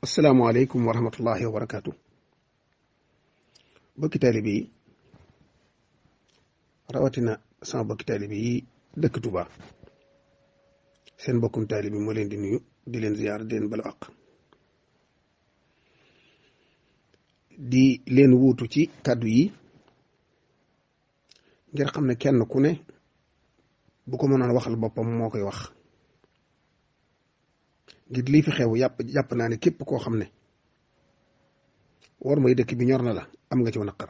asalaamaaleykum wa rahmatullahi wa barakaatu. bokki taalibe yi rawatina sama bokki taalibe yi dëkk Touba seen bokkum taalibe moo leen di nuyu di leen ziyaar di leen balu àq di leen wuutu ci kàddu yi ngir xam ne kenn ku ne bu ko mënoon waxal boppam moo koy wax ngir lii fi xew jàpp naa ne képp koo xam ne war mooy dëkk bi ñor na la am nga ci naqar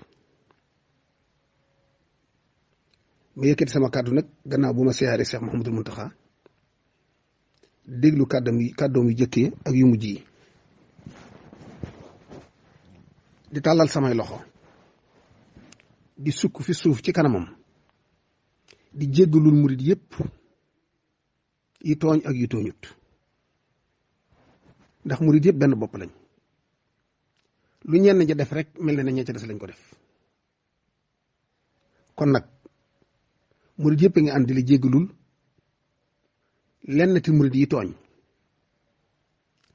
ma yëkkati sama kàddu nag gannaaw bu ma siyaare Cheikh Mouhamadul Mountakha déglu kàddoom yu jëkkee ak yu mujj yi di tàllal samay loxo di sukk fi suuf ci kanamam di jéggalul murit yépp yi tooñ ak yi tooñut ndax murit yëpp benn bopp lañ lu ñenn ña def rek mel na ne ña ca des lañ ko def kon nag murit yëpp a ngi ànd di la jéggalul lenn ti murit yi tooñ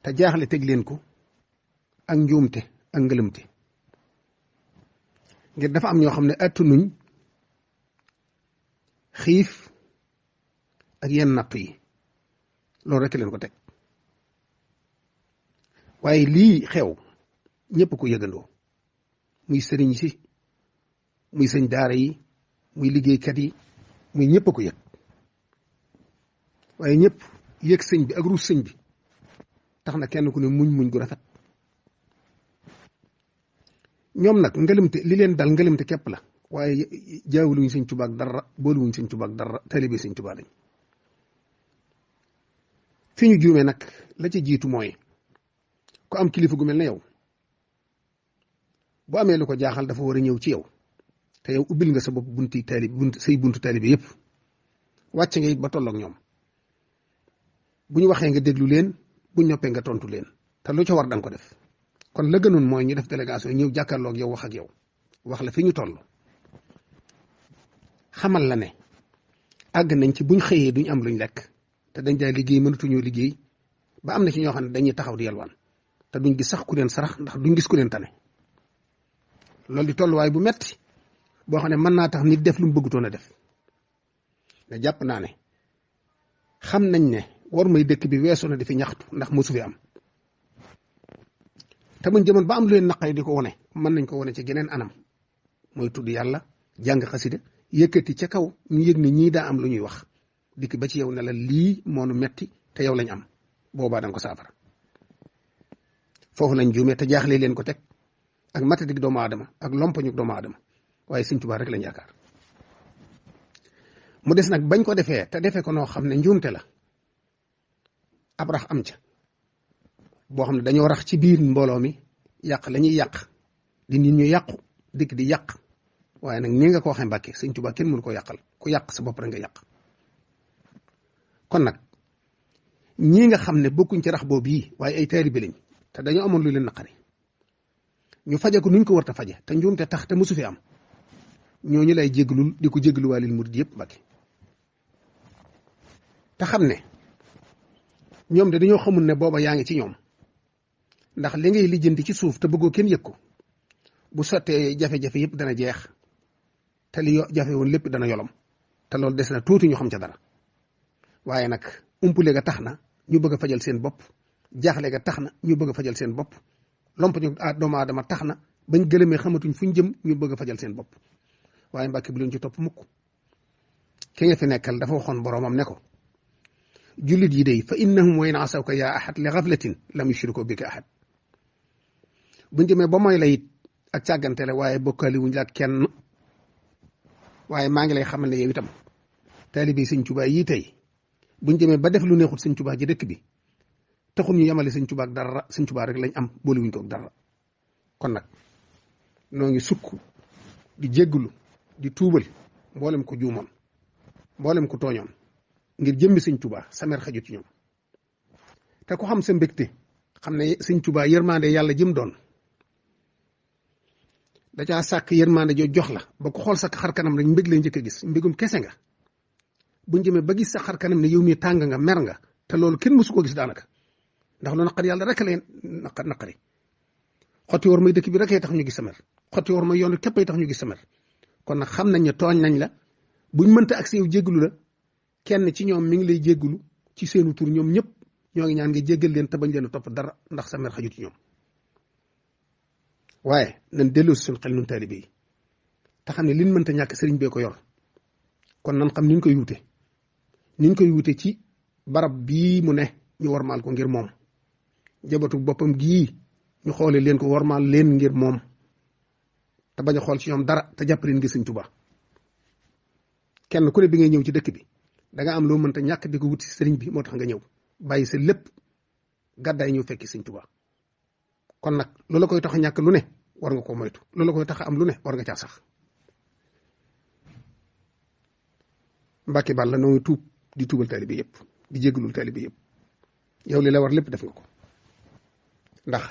te jaaxle teg leen ko ak njuumte ak ngëlëmte ngir dafa am ñoo xam ne attanuñ xiif ak yenn nattu yi loolu rek leen ko teg waaye lii xew ñëpp ko yëgandoo muy sëriñ si muy sëñ daara yi muy liggéeykat yi muy ñëpp a ko yëg waaye ñëpp yëg sëñ bi ak ruus sëñ bi tax na kenn ku ne muñ gu rafet ñoom nag ngëlëmte li leen dal ngëlëmte képp la waaye jaawuluñ sëñ Tuubaa ak dara booluwuñ sëñ Tuubaa ak dara taalibe sëñ Tuubaa lañ fi ñu juumee nag la ci jiitu mooy ku am kilifa gu mel ne yow bu amee lu ko jaaxal dafa war a ñëw ci yow te yow ubbil nga sa bopp bunti taalib say buntu taalibe yëpp wàcc nga it ba tolloog ñoom bu ñu waxee nga déglu leen bu ñu noppee nga tontu leen te lu ca war danga ko def kon la gënoon mooy ñu def délégation ñëw jàkkaarloog yow wax ak yow wax la fi ñu toll xamal la ne àgg nañ ci buñ xëyee duñ am luñ lekk te dañ daa liggéey mënatuñoo liggéey ba am na ci ñoo xam ne dañuy taxaw di yalwaan te duñ gis sax ku leen sarax ndax duñ gis ku leen tane loolu di tolluwaay bu metti boo xam ne mën naa tax nit def lu mu bëggutoon a def ne jàpp naa ne xam nañ ne war may dëkk bi weesu na di fi ñaxtu ndax mosu fi am te buñ jëmoon ba am lu leen naqari di ko wone mën nañ ko wone ci geneen anam mooy tudd yàlla jàng xasida yëkkati ca kaw ñu yëg ne ñii daa am lu ñuy wax dikk ba ci yow ne la lii moonu metti te yow lañ am boobaa danga ko saafara foofu lañ juumee te jaaxle leen ko teg ak matadik doomu aadama ak lompañu doomu aadama waaye sëñ Tuubaa rek lañ yaakaar mu des nag bañ ko defee te defee ko noo xam ne njuumte la ab rax am ca boo xam ne dañoo rax ci biir mbooloo mi yàq la ñuy yàq di nit ñu yàqu dikk di yàq waaye nag ni nga ko waxee Mbàkke sëñ Tuubaa kenn mënu ko yàqal ku yàq sa bopp rek nga yàq kon nag ñii nga xam ne bokkuñ ci rax boobu yi waaye ay taalibe lañ te dañoo amoon lu leen naqari ñu faje ko nuñ ko war a faje te njuumte tax te mosu fi am ñooñu lay jéglul di ko jégluwaalil murid yëpp Mbàkke te xam ne ñoom de dañoo xamul ne booba yaa ngi ci ñoom ndax li ngay lijjanti ci suuf te bëggoo kenn yëg ko bu sottee jafe-jafe yëpp dana jeex te li jafe woon lépp dana yolom te loolu des na tuuti ñu xam ca dara waaye nag umpule ga tax na ñu bëgg a fajal seen bopp jaaxle ga tax na ñu bëgg a fajal seen bopp lompañu doomu aadama tax na bañ gëlëmee xamatuñ fuñ jëm ñu bëgg a fajal seen bopp waaye Mbàkke bu leen ci topp mukk ki nga fi nekkal dafa waxoon boroomam ne ko jullit yi day fa innahum wa in asawka yaa ahad li ghaflatin lam yushriku bika ahad buñ demee ba mooy la it ak càggante la waaye bokkaali wuñ la ak kenn waaye maa ngi lay xamal ne yow itam taalibe sëñ Tuubaa yii tey buñ demee ba def lu neexul sëñ Tuubaa ji dëkk bi taxul ñu yemale sëñ Tuubaa ak dara sëñ Tuubaa rek lañ am boole wuñ ko ak dara kon nag noo ngi sukk di jéggulu di tuubal mboolem ko juumoon mboolem ko tooñoon ngir jëmmi sëñ Tuubaa samer xajut ci ñoom te ku xam sa mbégte xam ne sëñ Tuubaa yërmande yàlla jëm doon da caa sàkk yërmande joo jox la ba ko xool sa xar kanam rek mbég lay njëkk a gis mbégum kese nga buñ jëmee ba gis sa xar kanam ne yow mii tàng nga mer nga te loolu kenn mësu koo gis daanaka ndax lu naqari yàlla rek lay naqari xotti war may dëkk bi rek tax ñu gis sa mer xotti war may yoon képp ay tax ñu gis sa mer kon nag xam nañ ne tooñ nañ la buñ mënta ak yow jéggalu la kenn ci ñoom mi ngi lay jéggalu ci seenu tur ñoom ñëpp ñoo ngi ñaan nga jéggal leen te bañ leen a topp dara ndax sa mer xajut ci ñoom waaye nañ delloo si suñu xel nun taalibe yi te xam ne liñ mënta ñàkk sëriñ bee ko yor kon nan xam niñ koy wute ci barab bii mu ne ñu warmaal ko ngir moom jabatu boppam gii ñu xoole leen ko warmaal leen ngir moom te bañ a xool ci ñoom dara te jàpp leen ngir Sëriñ Tuubaa kenn ku ne bi ngay ñëw ci dëkk bi da nga am loo mënta ñàkk di ko wuti sëriñ bi moo tax nga ñëw bàyyi sa lépp gàddaay ñëw fekki Sëriñ Tuubaa kon nag loola koy tax a ñàkk lu ne war nga ko moytu loola koy tax a am lu ne war nga caa sax Mbàkke Bàlla noo ngi tuub di tuubal taalibe yëpp di jéggalul taalibe yëpp yow li la war lépp def nga ko ndax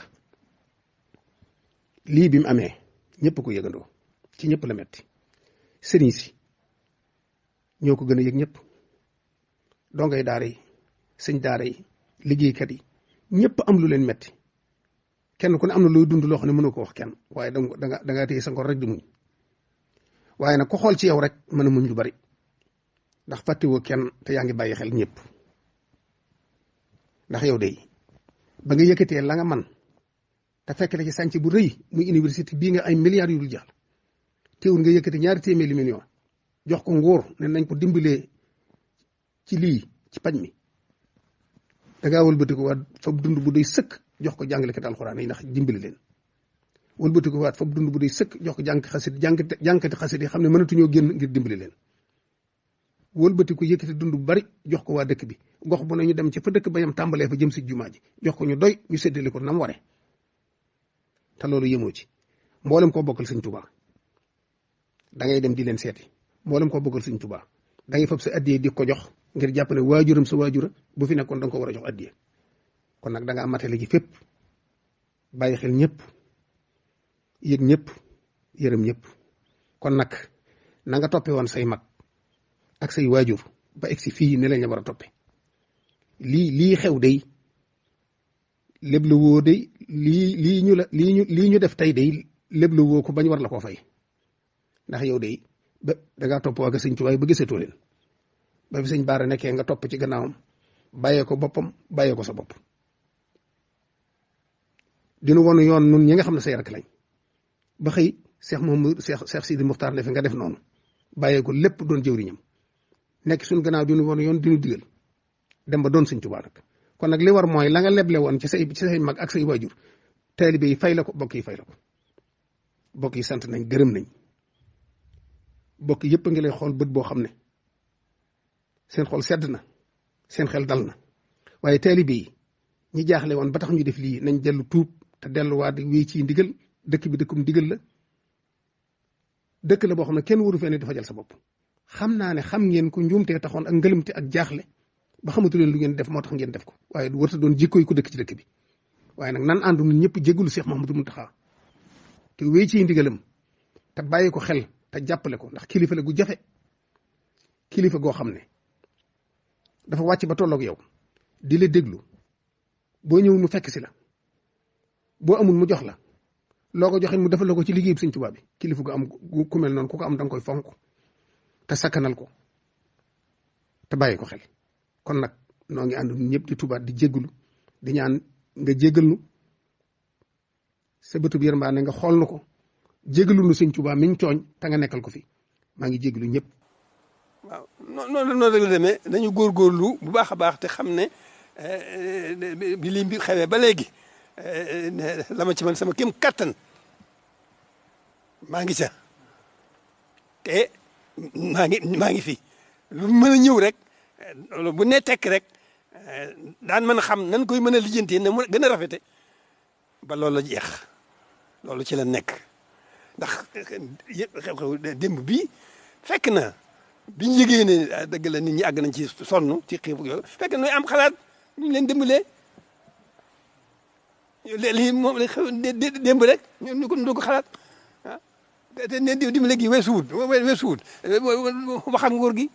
lii bi mu amee ñëpp ko yëgandoo ci ñëpp la metti sëriñ si ñoo ko gën a yëg ñëpp dongay daara yi sëñ daara yi liggéeykat yi ñëpp am lu leen metti kenn ku ne am na looy dund loo xam ne mënoo ko wax kenn waaye da nga téye sa ngor rek di muñ waaye nag ku xool ci yow rek mën a muñ lu bari ndax fàttewoo kenn te yaa ngi bàyyi xel ñëpp ndax yow de ba nga yëkkatee la nga man te fekk la ci sànc bu rëy muy université bii nga ay milliards yu dul jeex teewul nga yëkkati 200 millions jox ko nguur ne nañ ko dimbalee ci lii ci paj mi da ngaa wëlbati ko waat fab dund bu doy sëkk jox ko jàngalekat alxuraan yi ndax dimbali leen wëlbati ko waat fab dund bu doy sëkk jox ko jàngkati xasit yi xam ne mënatuñoo génn ngir dimbali leen wëlbati ko yëkkati dund bu bari jox ko waa dëkk bi gox bu ne ñu dem ci fa dëkk ba yam tàmbalee fa jëm si jumaa ji jox ko ñu doy ñu séddale ko nam ware te loolu yemoo ci mboolem koo bokkal Sëñ Tuubaa da ngay dem di leen seeti mboolem koo bokkal Sëñ Tuubaa da ngay fab sa addiye di ko jox ngir jàpp ne waajuram sa waajura bu fi nekkoon da nga ko war a jox addiye kon nag da nga matale ji fépp bàyyi xel ñëpp yëg ñëpp yërëm ñëpp kon nag na nga toppe woon say mag ak say waajur ba egsi fii ne lañ la war a toppe lii xew day lépp la woo day lii ñu def tey day lépp la woo ko bañ war la koo fay ndax yow day ba dangaa topp waa Sëñ Tuubaa ba gisatoo leen ba fi Sëñ Baara nekkee nga topp ci gannaawam bàyyee ko boppam bàyyee ko sa bopp dinu wonu yoon nun ñi nga xam ne say rakk lañ ba xëy Cheikh Sidi Muxtaar ne fi nga def noonu bàyyee ko lépp doon jëwriñam nekk suñ gannaaw dinu wonu yoon dinu digal dem ba doon Sëñ Tuubaa nag kon nag li war mooy la nga leble woon ci say mag ak say waajur taalibe yi fay la ko bokk yi fay la ko bokk yi sant nañ gërëm nañ bokk yëpp a ngi lay xool bët boo xam ne seen xol sedd na seen xel dal na waaye taalibe yi ñi jaaxle woon ba tax ñu def lii nañ dellu tuub te delluwaat wéy ci ndigal dëkk bi dëkkum ndigal la dëkk la boo xam ne kenn waru fee ne dafa jël sa bopp xam naa ne xam ngeen ko njuumtee taxoon ak ngëlëmte ak jaaxle ba xamatu leen lu ngeen def moo tax ngeen def ko waaye du warta doon jikko yi ko dëkk ci dëkk bi waaye nag nan àndu ñun ñëpp jéggulu Cheikh Mouhamadou Mountakha te wéy ci ndigalam te bàyyi ko xel te jàppale ko ndax kilifa la gu jafe kilifa goo xam ne dafa wàcc ba tolloog yow di la déglu boo ñëw mu fekk si la boo amul mu jox la loo ko joxe mu defal la ko ci liggéey bi Sëñ Tuubaa bi kilifa gu am ku mel noonu ku ko am da nga koy fonk te sakkanal ko te bàyyi ko xel kon nag noo ngi ànd ñëpp di tubaat di jéggulu di ñaan nga jéggal nu sa bëtub yërmande nga xool nu ko jéggalu nu Sëñ Tuubaa mi ñu tooñ te nga nekkal ko fi maa ngi jéggalu ñëpp. waaw noonu rek la demee nañu góorgóorlu bu baax a baax te xam ne bi lii mbir xewee ba léegi la ma ci man sama kéem kattan maa ngi ca te maa ngi fi lu mën a ñëw rek bu ne tekk rek daan mën a xam nan koy mën a lijjantee na mu gën a rafete ba loolu la jeex loolu ci la nekk ndax xew-xew démb bi fekk na biñ yëgee ne dëgg la nit ñi àgg nañ ci sonn ci xiif yooyu fekk na am xalaat ñu leen dimbalee lii moom la xew démb rek ñu ko xalaat ah te ne dimbale gi weesuwut wax ak nguur gi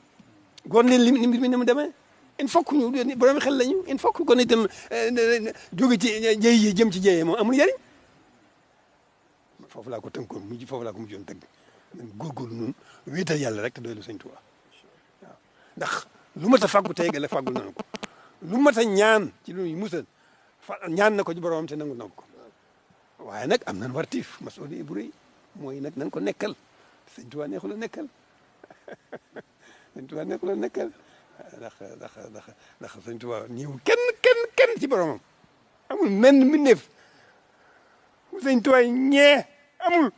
goon leen li mbir mi ni mu demee il faut que ñu borom xel lañu il faut que kon itam jóge ci jëy yi jëm ci jëyee moom amul njëriñ foofu laa ko tënkoon foofu laa ko mujjoon tënk man góorgóorlu noonu wéetal yàlla rek te doylu Sëñ Tuubaa waaw ndax lu mat a fàggu tey la fàggul nañu ko lu mat a ñaan ci lu ñuy musal ñaan na ko ci boromam te nangu na ko waaye nag am nañ wartiif masuuliya bu rëy mooy nag nañ ko nekkal Sëñ Tuubaa neexul a nekkal Sëñ Tuubaa neexul a nekkal ndax Sëñ Tuubaa ñëw kenn ci boromam amul menn mbindeef Sëñ Tuubaa ñee amul